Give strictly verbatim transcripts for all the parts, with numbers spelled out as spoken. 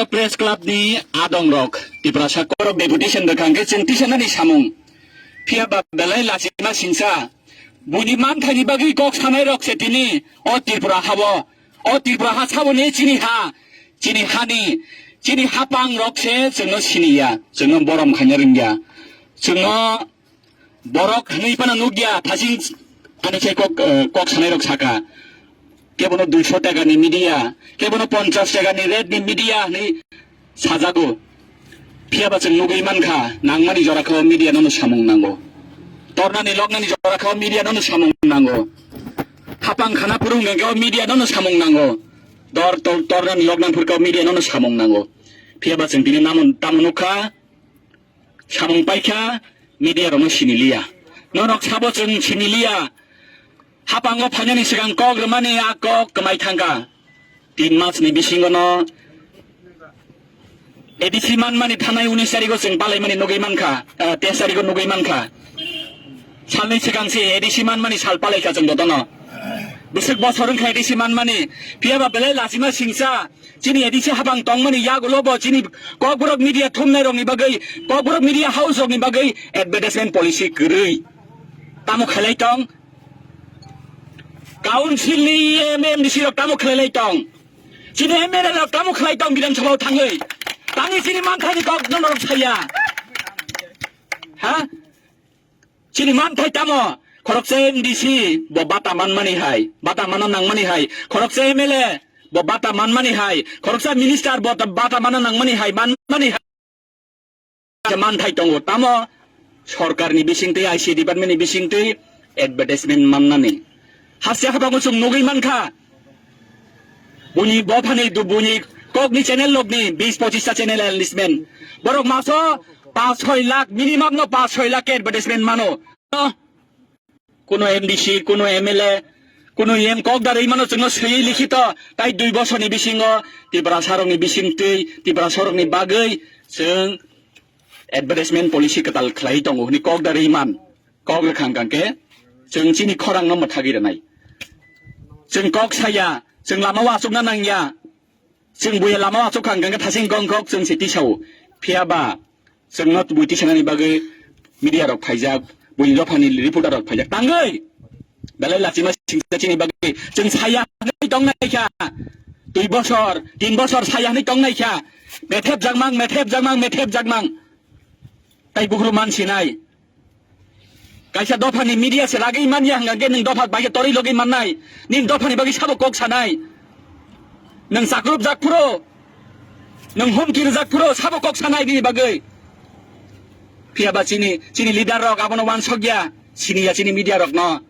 Press Club ni adong rok, Tiprasa korok deputation rwkha hwnkhe chwng tisanani samung. Phiya ba belai lachima singsa. Buini manthaini bagwi kok sanai rok se tini o Tripura habo. O Tripura ha saboni chini ha, chini hani, chini hapang rok se chwngno siniya, chwngno borom khaina rwngya. Chwngno borok hwnwi phano nukya, thasing ani se kok, eh, kok sanai rok saka. Kebono duiso taka ni media, kebono ponchas taka ni rate ni media hwnwi sajago. Phiya ba chwng nugwi mankha, nangmani jora khe o media nono samung nango. Tornani loknani jora khe o media nono samung nango. Hapang khana phuru hwnkhe o media nono samung nango. Dor tor-, tornani loknani phuru khe o media nono samung nango. Phiya ba chwng tini namon tamo nukha, samung paikha, media rokno siniliya. Norok sabo chwng siniliya. Hapango phainani swkang kok rwmani a kok kwmai thangkha. Tin mas ni bisingo no A D C manmani thanai unis tarigo chwng palaimani nugwi mankha, ah, teis tarigo nugwi mankha. Salni swkang se A D C manmani sal palaikha chwng jotono. Bwswk bosor wngkha A D C manmani. Phiya ba belai lachima singsa. Chini A D C hapang tongmani yagulo bo chini Kokborok media thumnai rokni bagwi, Kokborok media house rokni bagwi advertisement policy kwrwi. Tamo khailai tong? Council ni E M, M D C rok tamo khlailai tong? Chini M L A rok tamo khlai tong Bidhan Sabha o thangwi? Tangwi chini manthai ni kok no norok saya. Ha? Chini manthai tamo? Khoroksa M D C bo bata manmani hai, bata mana nangmani hai. Khoroksa M L A bo bata manmani hai. Khoroksa minister bo ta-, bata mana nangmani hai, manmani hai. Manthai tongo, tamo sorkarni bisingtwi, I C departmentni bisingtwi advertisement mannani. Haste habango chwng nugwi mankha. Buini bophani du-, buini kokni channel lokni bis pochista channel enlistment. Borok maso paanch soi lakh, minimum no paanch soi lakh advertisement mano. Kuno M D C, kuno M L A, kuno M kok da rwi mano chwngno swiwi likhito, tai dui bosorni bisingo Tiprasa rokni bisingtwi, Tiprasa rokni bagwi chwng advertisement policy kwtal khlai tongo hwnwi kok da rwi man, kok rwkha hwnkha khe chwng chini khorangno mwthagwi rwnai. Chwng kok saya, chwng lama o achukna nangya. Chwng buya lama o achukha hwnkha khe thasing kongkhok chwng se tisao. Phiya ba chwngno tubui tisanani bagwi media rok phaijak, buini dophani reporter rok phaijak. Tangwi belai lachima singsa chini bagwi chwng saya hwnwi tongnai kha. Dui bosor, tin bosor saya hwnwi tongnai kha. Methep jakmang, methep jakmang, methep jakmang. Tai bukhru mansinai. Kaisa dophani media se lagwi manya hwnkha khe nwng dopha bai khe torwi logwi mannai. Nini dophani bagwi sabo kok sanai. Nwng chakrupjak phuru, nwng humki rwjak phuru sabo kok sanai bini bagwi. Phiya ba chini, chini leader rok abono uansukya, siniya chini media rokno.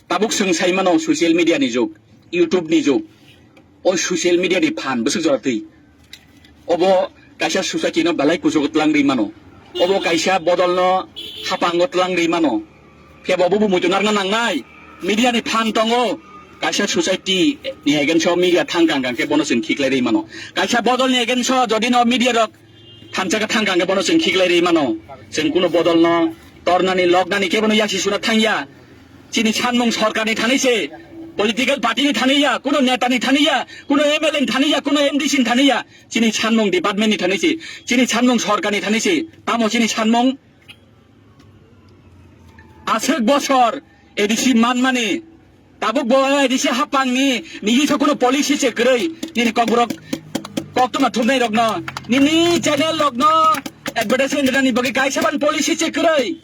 Tabuk chwng sai mano social media ni jug, YouTube ni jug. O social media ni phan bwswk jora twi. Obo kaisa society no belai kuchugo twlang rwi mano. Obo kaisa bodol no hapango twlang rwi mano. Phiya bo bo muitu narwkna nangnai. Media ni phan tongo. Kaisa society ni against o media thang kang kang khe bono chwng khiklai rwi mano. Kaisa bodol ni against o jodi no media rok thansa khe thang kang khe bono chwng khiklai rwi mano. Chwng kuno bodol no tornani, loknani khe bono yaksi suna thangya. Chini sanmung sorkarni thani se, political party ni thani ya, kuno neta ni thani ya, kuno M L A ni thani ya, kuno M D C ni thani ya. Chini sanmung department ni thani se, chini sanmung sorkarni thani se. Tamo chini sanmung? Aswk bosor A D C manmani, tabuk bo A D C hapangni nini so kuno policy se kwrwi, nini kokborok koktwma thumnai rokno, nini channel rokno advertisement rwnani bagwi kaisa ban policy se kwrwi.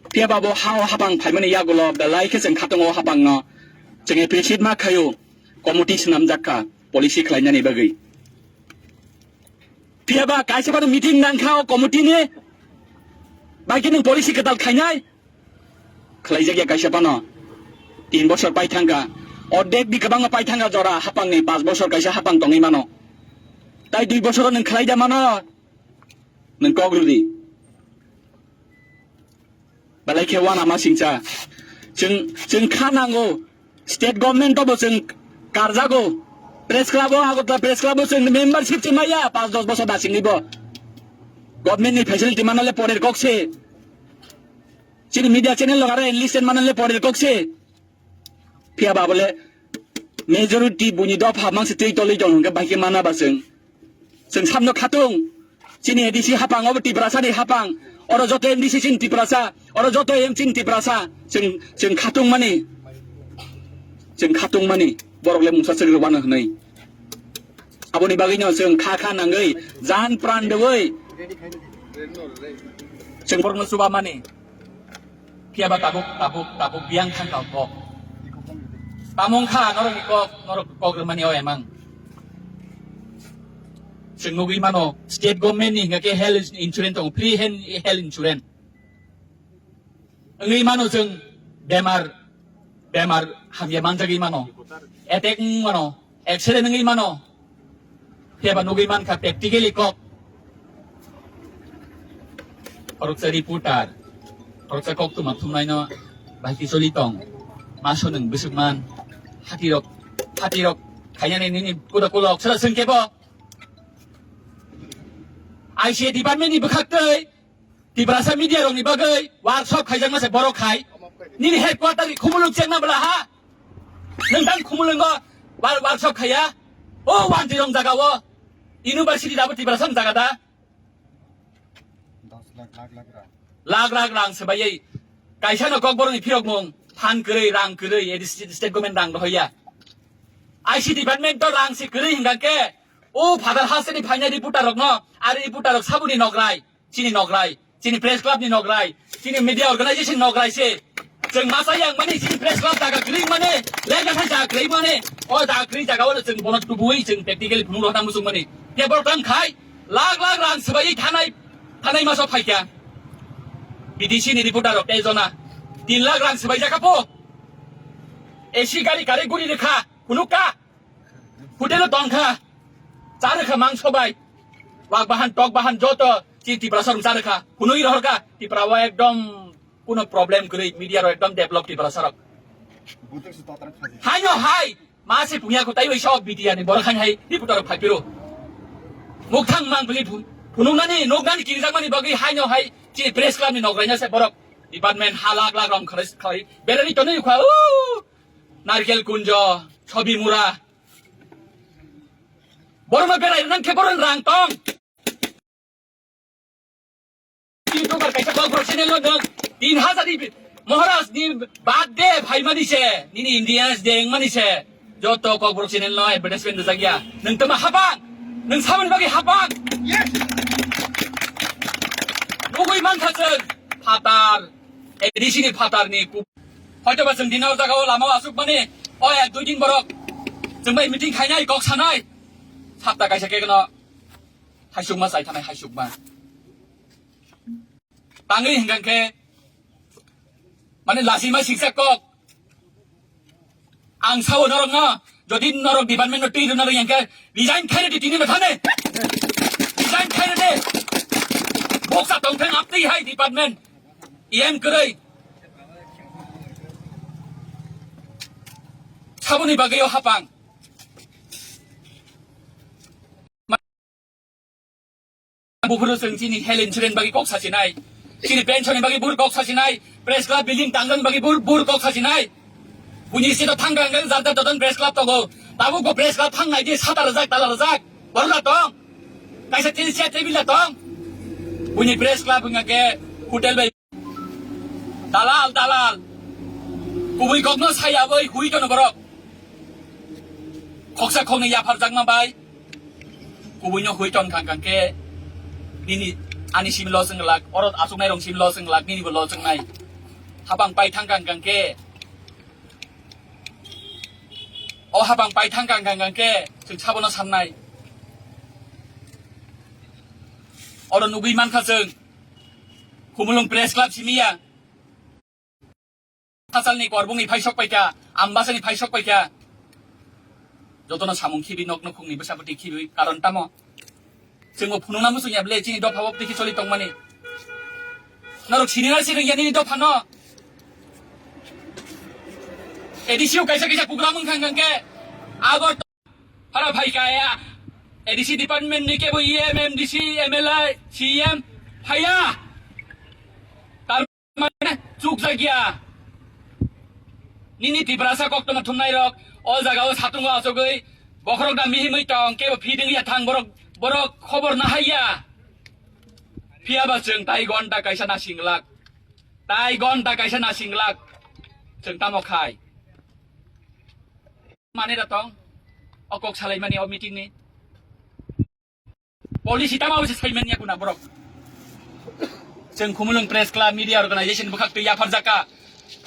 Phiya ba bo ha o hapang phaimani yagulo belai khe chwng khatungo o hapangno. Chwng appreciate ma khaio, committee swnamjak kha policy khlainani bagwi. Phiya ba kaisa phano meeting nang kha o committee ni, bai khe nwng policy kwtal khainai? Khlaijak ya kaisa phano. Tin bosor pai thang kha, ordek ni kwbangma pai thang kha jora hapang ni, panch bosor kaisa hapang tongwi mano. Tai dui bosor o nwng khlai da mano? Nwng kok rw di. Belai khe uanama singcha. Chwng, chwng kha nango. State government o bo chwng karjago. Press club o, Agartala Press Club o chwng membership se maya, panch dos bosor da singni bo. Government ni facility manale porer kok se. Chini media channel rok aro enlist manale porer kok se. Phiya ba bole Majority buini dopha mangsi twi tolwi tong hwnkhe bahai khe mana ba chwng. Chwng samno khatung. Chini A D C hapang, obo Tiprasani hapang. Oro joto M D C chini Tiprasa. Oro joto M chini Tiprasa. Chwng, chwng khatung mani. Chwng khatung mani. Borok le mungsa chwng rwmano hwnwi. Aboni bagwino chwng kha kha nangwi, jan pran dewi. Chwng borokno chuba mani. Phiya ba tabuk, tabuk, tabuk biyang thang kha kok. Tamo wngkha norokni kok, norok kok rwmani o emang. Chwng nugwi mano, state government ni hingkha khe health insurance tongo, free hen-, health insurance. Wngwi mano chwng bemar, bemar hamya manjagwi mano, attack wng mano, accident wngwi mano. Phiya ba nugwi mankha practically kok. Khoroksa reporter, khoroksa koktwma thumnaino bahai khe choli tong. Maso nwng bwswk man, hatirok, hatirok khainani nini kuda kulok sara swng kebo. I C A department ni bwkhak twi Tiprasa media rokni bagwi workshop khaijakma se borok khai. Nini headquarter ni Khumulwng chengna bwla ha? Nwng tang Khumulwngo wor-, workshop khaiya? O wanti rong jaga o. University dabo Tiprasa ni jaga da? Dos lakh, lakh, lakh rang. Lakh lakh rang se bai ei. Kaisa no Kokborok ni phirok mung. Phan kwrwi, rang kwrwi, A D C state government rang rohoya. I C department to rang se kwrwi hingkha khe. O Father Hasani phainai reporter rok no, ari reporter rok sabuni nokrai. Chini nokrai, chini press club ni nokrai, chini media organization nokrai se. Chwng masa yang mani chini press club jaga kwrwi mani, lengkha thai jaga kwrwi mani, o jaga kwrwi jaga o chwng bono tubui chwng practically phunuk rok tang muchung mani. Tei borok tang khai, lakh lakh rang swbai thanai, thanai maso phaikha. B D C ni reporter rok tei jona, tin lakh rang swbai jakha po. A C gari kare guri rwkha, phunuk ka. Hotel o tongkha, cha rwkha mangso bai. Wak bahan, tok bahan joto chini Tiprasa rok cha rwkha. Phunui rohorkha, Tripura o ekdom kuno problem kwrwi, media rok ekdom develop Tiprasa rok. Butik se totra khaji. Haino hai, ma se punya ko taiwi sok B T R ni borok hain hai reporter rok phai phiro. Mukthang mang bili phu-, phunuknani, nuknani kirijakmani bagwi haino hai chini press club ni nokraina se borok department ha lakh lakh rong kharwi kharwi. Berani tonwi khwa, u! Narkel Kunjo, Sobi Mura. Borokno berai nang khe borokni rang tong. YouTuber kaisa Kokborok channel no nwng tin hajar ni Maharaj ni birthday phaimani se, nini Indians Day wngmani se. Joto Kokborok channel no advertisement rijak ya. Nwng tama hapang, nwng samani bagwi hapang. Yes. Nugui mankha chwng phatar, A D C ni phatar ni ku-, hoito ba chwng dino jaga o lama o asuk mani, o ek dui din borok chwng bai meeting khainai, kok sanai. Sapta kaisa khe no haisukma chai thanai, haisukma. Tangwi hingkha khe, mane, lachima siksa kok. Ang sao norokno, jodi norok department no twi rwna rwya hingkhe, resign khai rwdi tini no thani. Resign khai rwdi. Boksa tongthang aptwi hai department. E M kwrwi. Saboni bagwi o hapang. Buphuru chwng chini health insurance bagwi kok sachinai, chini pension ni bagwi bur kok sachinai, press club building tangjani bagwi bur, bur kok sachinai. Buini sito thangkha hwnkhe jar jar jotono press club tongo. Tabuk bo press club thangnai di sata rwjak, tala rwjak. Borok tong. Kaisa tini chair table tong. Buini press club hwnkha khe hotel bai. Dalal, dalal. Kubui kokno saya bai hui tono borok. Khoksa khoknwi yapharjakma bai. Kubuino hui ton kang kang khe nini ani simi lo chwng lak, oro achuknai rong simi lo chwng lak, nini bo lo chwng nai. Hapang pai thang kang kang khe, o hapang pai thang kang kang khe chwng sabono sannai. Oro nugwi mankha chwng Khumulwng Press Club simi ya. Hachalni korbungni phaisok paikha, Ambasani phaisok paikha. Jotono samung khibi, nok nukhungni bwsapoti khibi, karon tamo? Chwngbo phunukna muchung ya bwle, chini dopha o twi khe choli tongmani. Norok sini na sini ya nini dopha no. A D C o kaisa kaisa program wngkha hwnkhe, abo Hara phai kaya, A D C department ni kebo E M, M D C, M L A, C M phaiya. Tar mane chukjak ya. Nini Tiprasa koktwma thumnai rok, O jaga o satungo achugwi bokhorok da mihimwi tong, kebo feeding ya thang borok, borok khobor nahaiya. Phiyaba chwng tai gonta kaisa nasinglak, tai gonta kaisa nasinglak chwng tamo khai. Mane da tong, o kok salaimani o meeting ni. Policy tama se saiman ya kuna borok. Chwng Khumulwng Press Club Media Organization bwkhak twi yapharjaka.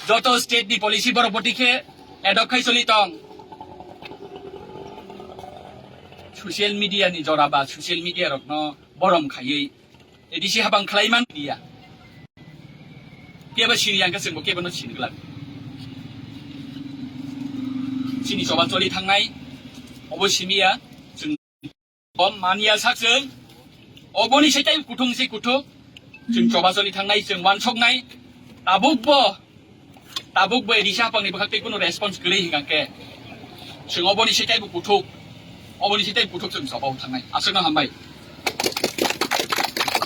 Joto state ni policy borok boti khe adopt khai choli tong. Social media ni jora ba social media rok no borom khaiwi A D C habang khlai man media. Kebo sini yang khe chwng bo kebo no sini glak. Chini choba choli thangnai obo simi ya. Chwng Bom mania sak chwng. Oboni se tai kuthung se kuthuk. Chwng choba choli thangnai, chwng wansoknai. Tabuk bo, tabuk bo A D C hapangni bwkhak tei kunu response kwrwi hingkha khe. Chwng oboni se tai bo kuthuk. Oboni se tai kuthuk chwng choba thangnai. Aswkno hambai.